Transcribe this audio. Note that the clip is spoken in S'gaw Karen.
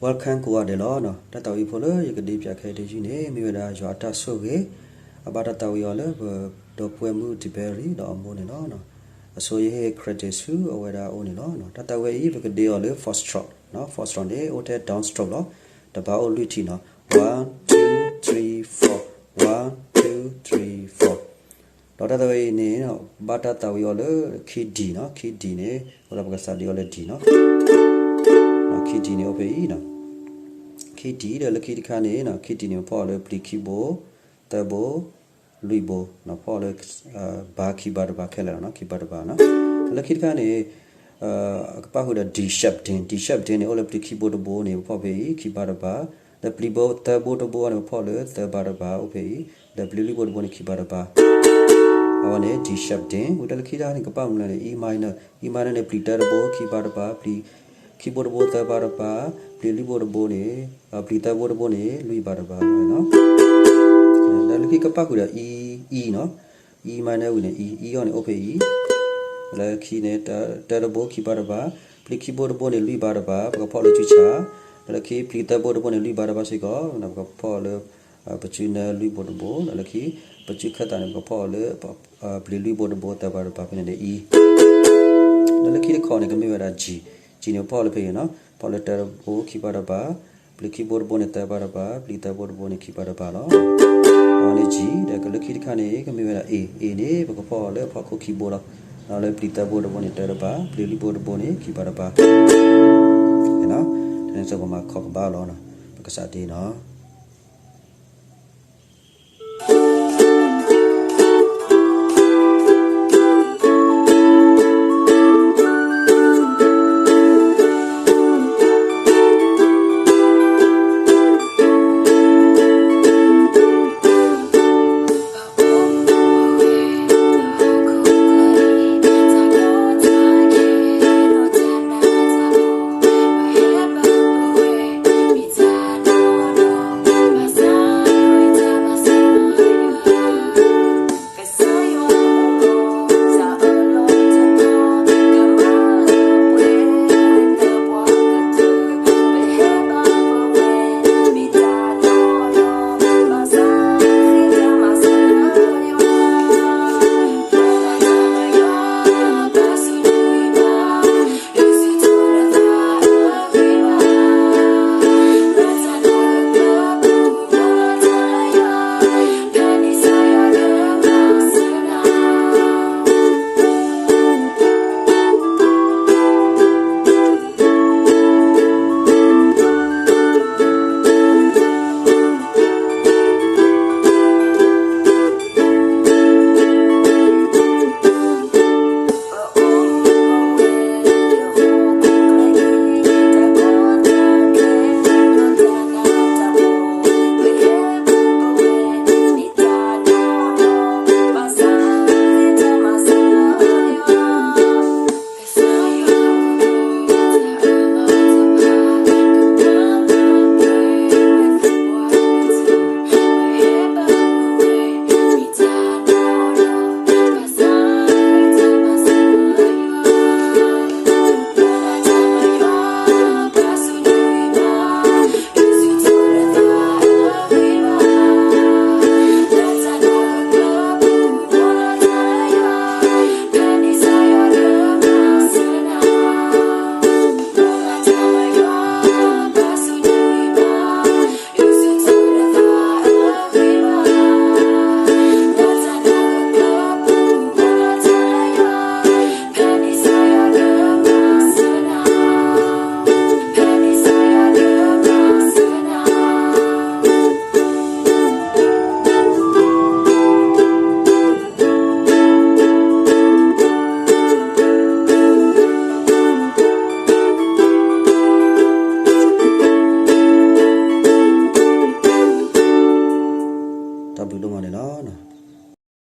Welcome ကိးဂၤဒဲးလီၤ. တၢ်သးဝံၣ်ဖိလၢယကဒုးဖျါခဲအံၤတယုၢ်န့ၣ် မ့ၢ်ဝဲဒၣ်ယွၤအတၢ်ဆိၣ်ဂ့ၤ, အဘၣ်တၢ်သးဝံၣ်အီၤလၢပဒီပုၢ်ဝဲၢ်မုၣ် Deberi ဒီးအမိၢ်န့ၣ်လီၤ. အဆိယဟ့ၣ် credit ဆူအဝဲဒၣ်အအိၣ်န့ၣ်လီၤ. တၢ်သးဝံၣ်အံၤ ပကဒ့အီၤလၢ four stroke, four stroke န့ၣ် အိၣ်ထဲ down stroke လီၤ. တဘၣ်အိၣ်လွံၢ်ထံၣ်နီၤ, one two three four, one two three four. ဒီးတၢ်သးဝံၣ်အံၤန့ၣ် ဘၣ်တၢ်သးဝံၣ်အီၤလၢ key D နီၤ, key D န့ၣ် အဃိဒီးပကသးဒ့အီၤလၢ D နီၤ. key D န့ၣ် အိၣ်ဖဲအံၤနီၤ. key D ဒီးလၢခံတခါန့ၣ် key D န့ၣ် ပဖီၣ်အီၤလၢပျံၤခံဘိ, သၢဘိ, လွံၢ်ဘိ, ဖီၣ်အီၤလၢ ဘၤခံဘၤတဘၤခဲလၢာ်နီၤ, ခံဘၤတဘၤနီၤ. လၢခံတခါန့ၣ် အကပၣ်ဃုာ်ဒီး D sharp D, D sharp D န့ၣ် အိၣ်လၢပျံၤခံဘိတဘိန့ၣ် ပဖီၣ်ဖဲအံၤ ခံဘၤတဘၤ, ဒီးပျံၤဘိသၢဘိတဘိန့ၣ် ပဖီၣ်လၢသၢဘၤတဘၤ အိၣ်ဖဲအံၤ, ဒီးပျံၤလွံၢ်ဘိတဘိန့ၣ် ခံဘၤတဘၤ. အဝဲန့ၣ် D sharp D, ဝံၤလၢခံတခါန့ၣ် ကပၣ်မနုၤလဲၣ်န့ၣ် E minor, E minor န့ၣ် ပျံၤတၢတဘိ ခံဘၤတဘၤ, ပျံၤခံဘိတဘိသၢဘၤတဘၤ, ပျံၤလွံၢ်ဘိတဘိန့ၣ်, ပျံၤသၢဘိတဘိန့ၣ် လွံၢ်ဘၤတဘၤဝဲနီၤ. ဒီးလၢခံကပၣ်ဃုာ်ဒီး E, E နီၤ, E minor ဝံၤန့ၣ် E, E အီၤန့ၣ် အိၣ်ဖဲအံၤ, လၢခံန့ၣ် တၢတဘိ ခံဘၤတဘၤ, ပျံၤခံဘိတဘိန့ၣ် လွံၢ်ဘၤတဘၤ ပကဖီၣ်လၢစုဆါ, ဒီးလၢခံပျံၤသၢဘိတဘိန့ၣ် လွံၢ်ဘၤတဘၤစ့ၢ်ကီး ပကဖီၣ်လၢ ပစုနၢလွံၢ်ဘိတဘိ, ဒီးလၢခံ ပစုခၢၣ်သးန့ၣ် ပကဖီၣ်အီၤလၢ ပျံၤလွံၢ်ဘိတဘိသၢဘၤတဘၤဖဲန့ၣ်န့ၣ် E. ဒီးလၢခံတခီန့ၣ် ကမ့ၢ်ဝဲဒၣ် G, G န့ၣ် ပဖီၣ်လၢဖဲအံၤနီၤ, ဖီၣ်လၢတၢတဘိ ခံဘၤတဘၤ, ပျံၤခံဘိတဘိန့ၣ် သၢဘၤတဘၤ, ပျံၤသၢဘိတဘိန့ၣ် ခံဘၤတဘၤလီၤ. အဝဲန့ၣ် G, ဒီးလၢခံတခါန့ၣ် ကမ့ၢ်ဝဲဒၣ် A, A န့ၣ် ပကဖီၣ်အီၤလၢအဖီခိၣ်ခံဘိလီၤ. ဒီးလၢပျံၤသၢဘိတဘိန့ၣ် တၢတဘၤ, ပျံၤလွံၢ်ဘိတဘိန့ၣ် ခံဘၤတဘၤ. တၢ်န့ၣ် ပမၤခီကဘၣ်လီၤ, ပကစးဒ့နီၤ.